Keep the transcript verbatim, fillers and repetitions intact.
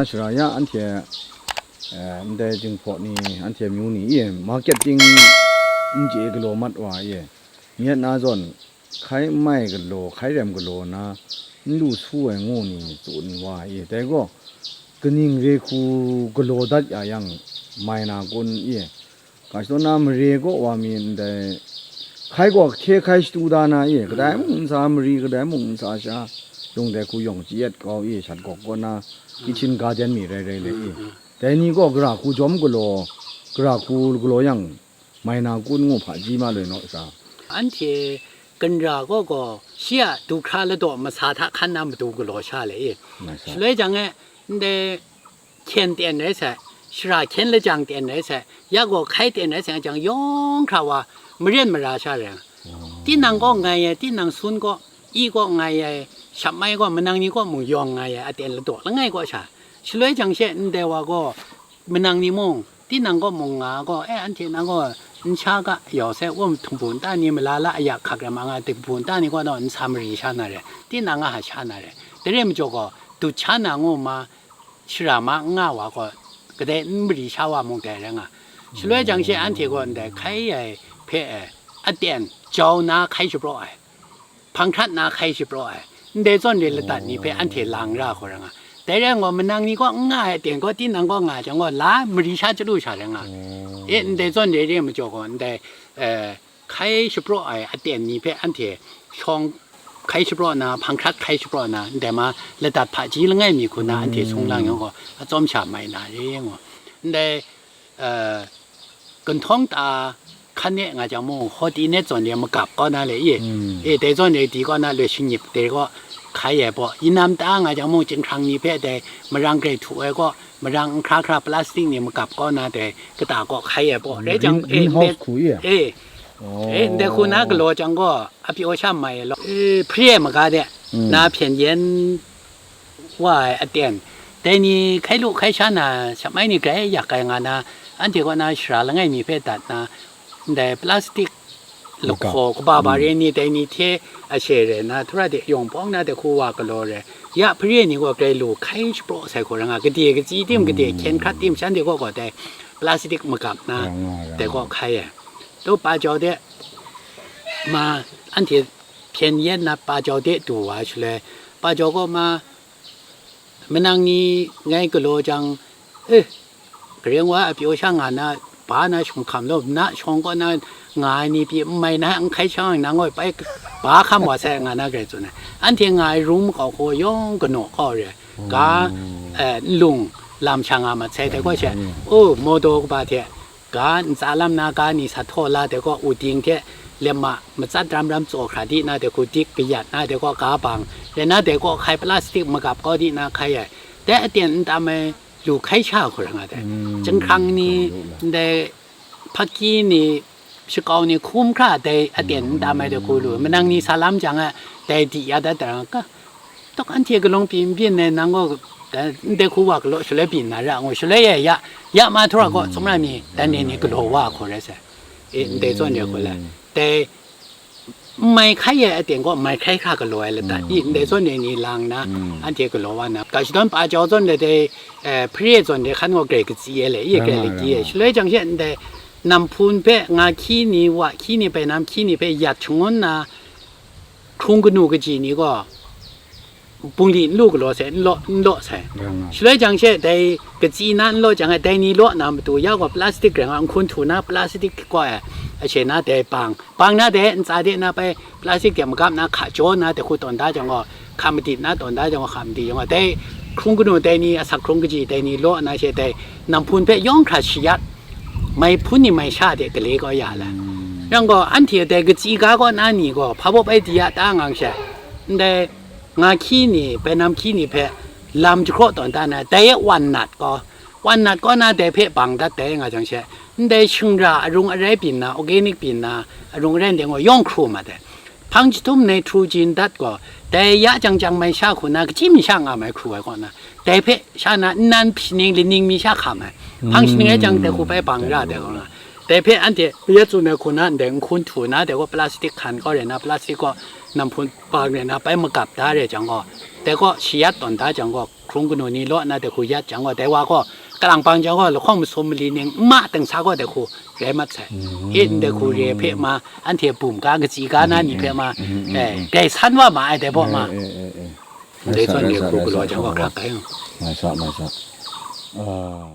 Shara ya anhte, eh, ndai jinghpaw ni, anhte amyu ni e, marketing n chye galaw mat wa e, myit na zawn, hkai n mai galaw, hkai rem galaw na, n lu su ai ngu ni tsun wa e, dai gaw, kaning re hku galaw dat ya yang, mai na kun e, Ga shadawn na mare kaw wa mi ndai, hkai gaw hkye hkai shatu da na e, kadai mung n sa mari, kadai mung n sa sha, yung dai hku yawng chayet kau e, shat gawk kaw na, kitchen garden mi rai rai le e. Dai ni gaw gara hku jawm galaw, gara hku galaw yang, mai na kun ngu hpaji ma loi naw sha. Anhte ganra gaw gaw, shi a du hkra ladaw masa hta hkan na matu galaw sha le e. Mai sa. Shaloi jang e, ndai hkyen ten rai sai, shara hkyen lajang ten rai sai, ya gaw hkai ten rai sai, jang yawng hkra wa maren mara sha rai. Tinang kaw ngai ai, tinang sun kaw, i kaw ngai ai, shap mai kaw, manang ni kaw mung yawng ngai ai, aten ladaw langai kaw sha. Shaloi jang she ndai wa gaw, manang ni mung, tinang kaw mung nga gaw, e, anhte nang gaw, n sha ga, yau sai, wom htumbun ta ni mala la aya hkak rai ma nga, tingbun ta ni kaw naw n sa mari sha na rai, tinang a ha sha na rai. Dai rai majaw gaw, dut sha na ngu ma, shara ma n nga wa gaw, kadai n mari sha wa mung dai rai nga. Shaloi jang she anhte gaw ndai hkai ai hpe ai, aten jau na hkai shapraw ai, hpang hkrat na hkai shapraw ai, ndai zawn re ladat ni hpe anhte lang ra hkau ra nga. Dai rai ngai, manang ni kaw n nga ai aten gaw, tinang kaw nga ai jang gaw, la mari sha chyalu sha rai nga. E, ndai zawn re re majaw gaw, ndai, eh, hkai shapraw ai aten ni hpe anhte shawng hkai shapraw na, hpang hkrat hkai shapraw na, ndai ma ladat hpaji langai mi hku na anhte sung lang yang gaw, atsawm sha mai na re ngu. Ndai, eh, gunhtawng ta hkan e nga jang mung, hawti net zawn de magap kaw na le i, e, dai zawn de di kaw na loi shingnyip dai kaw hkai ai baw, yinam ta nga jang mung, chyinghkrang ni hpe dai marang grai htu ai kaw, marang n hkra hkra plastic ni magap kaw na dai kata kaw hkai ai baw, rai jang, e, greenhouse hku i? E, e, ndai hku na galaw jang gaw, apyaw sha mai ai law, e, hpri ai maga de, na hpyen yen wa ai aten, dai ni hkai lu hkai sha na, shat mai ni grai yak ai nga na, anhte kaw na shara langai mi hpe dat na, ndai plastic lahkaw kaba ba re ni, dai ni hte ashe re na, htura de yawng pawng na de hku wa galaw re, ya hpri ai ni gaw grai lu hkai shapraw sai hku ra nga, gade katsi tim, gade hkyen hkrat tim, shanhte kaw gaw dai plastic magap na, dai kaw hkai ai. Tu pa jau de, ma, anhte hpyen yen na pa jau de du wa shaloi, pa jau kaw ma, manang ni ngai galaw jang, e, Karai Kasang a pyaw sha nga na, ba na shung hkam law, na shawng kaw na nga ai ni pyi, n mai na n hkai shang ai, nang gaw bai ba hkam wa sai, nga na grai tsun ai. Anhte nga ai rum makau hku yawng kanaw kau re, ga, eh, nlung lam sha nga mat sai, dai gaw she, o, mawdaw kaba hte, ga ntsa lam na ga ni sa htaw la, dai gaw, u ting hte lem ma matsat ram ram tsaw hkra di na, dai hku dik kayat na, dai gaw, ga bang, rai na, dai gaw hkai plastic magap kau di na hkai ai. Dai aten n tam ai lu hkai sha hku ra nga dai. Chyinghkrang ni, ndai hpaki ni, shakau ni hkum hkra dai aten n tam ai dai hku lu, manang ni sa lam jang a, dai di ya dat ai, ka, Tok anhte kalung pyi n byin ai, nang gaw, eh, ndai hku wa galaw shaloi byin na ra ngu, shaloi e ya, ya ma htura gaw, tsawmra mi dan ni ni galaw wa hku rai sai. E, ndai zawn re hku le, dai, n mai hkai ai aten gaw, mai hkrai hkra galaw ai ladat i, ndai zawn re ni lang na, anhte galaw wa na. Ga shadawn pa jau zawn re dai, eh, hpare zawn re hkan gaw grai katsi ai le, i grai lagyi ai. Shaloi jang she ndai, nam hpun hpe, nga hkyi ni, wa hkyi ni, bainam hkyi ni hpe yat shangun na, hkrung kanu kaji ni gaw, bungli n lu galaw sai, n law, n law sai. Shaloi jang she, dai katsi na n law jang e, dai ni law na matu, ya gaw plastic rai nga, n hkun htu na plastic kawai, ashe na dai bang, bang na dai ntsa de na bai, plastic de magap na hka jaw na dai hku tawn da jang gaw, hka madit na tawn da jang gaw, hka madit jang gaw, dai hkrung kanu dai ni, asak hkrung kaji dai ni law na she, dai nam hpun hpe yawng hkra shayat, mai hpun ni mai sha de gale kau ya la. Yang gaw, anhte dai katsi ga kaw na ni gaw, hpa baw bai di ya ta ngang she, ndai nga hkyi ni, bainam hkyi ni hpe lam jahkraw tawn da na, dai e wan nat gaw, wan nat kaw na dai hpe bang dat dai nga jang she, ndai shingra arung arai byin na, organic byin na, arung arai ndai gaw yawng hkru mat ai. Hpang jahtum nitrogen dat gaw, dai ya jang jang mai sha hku na, kachyi mi sha nga mai hkru ai kaw na, dai hpe sha na nnan hpyi ning laning mi sha hkam ai. Hpang shaning rai jang, dai hku bai bang ra dai kaw na, Dai hpe anhte ya tsun ai hku na ndai n hkun htu na, dai gaw plastic hkan kau rai na, plastic gaw namhpun pa rai na, bai magap da rai jang gaw, dai gaw shayat tawn da jang gaw, hkrung kanu ni law na dai hku yat jang gaw, dai wa gaw, kalang pang jang gaw, lahkawng masum mali ning n ma teng sa gaw dai hku rai mat sai. E ndai hku re hpe ma, anhte bum ga, katsi ga na ni hpe ma, eh, dai san wa ma ai, dai baw ma. Ndai zawn re hku galaw jang gaw hkrak ai. Mai sa, mai sa. Ah.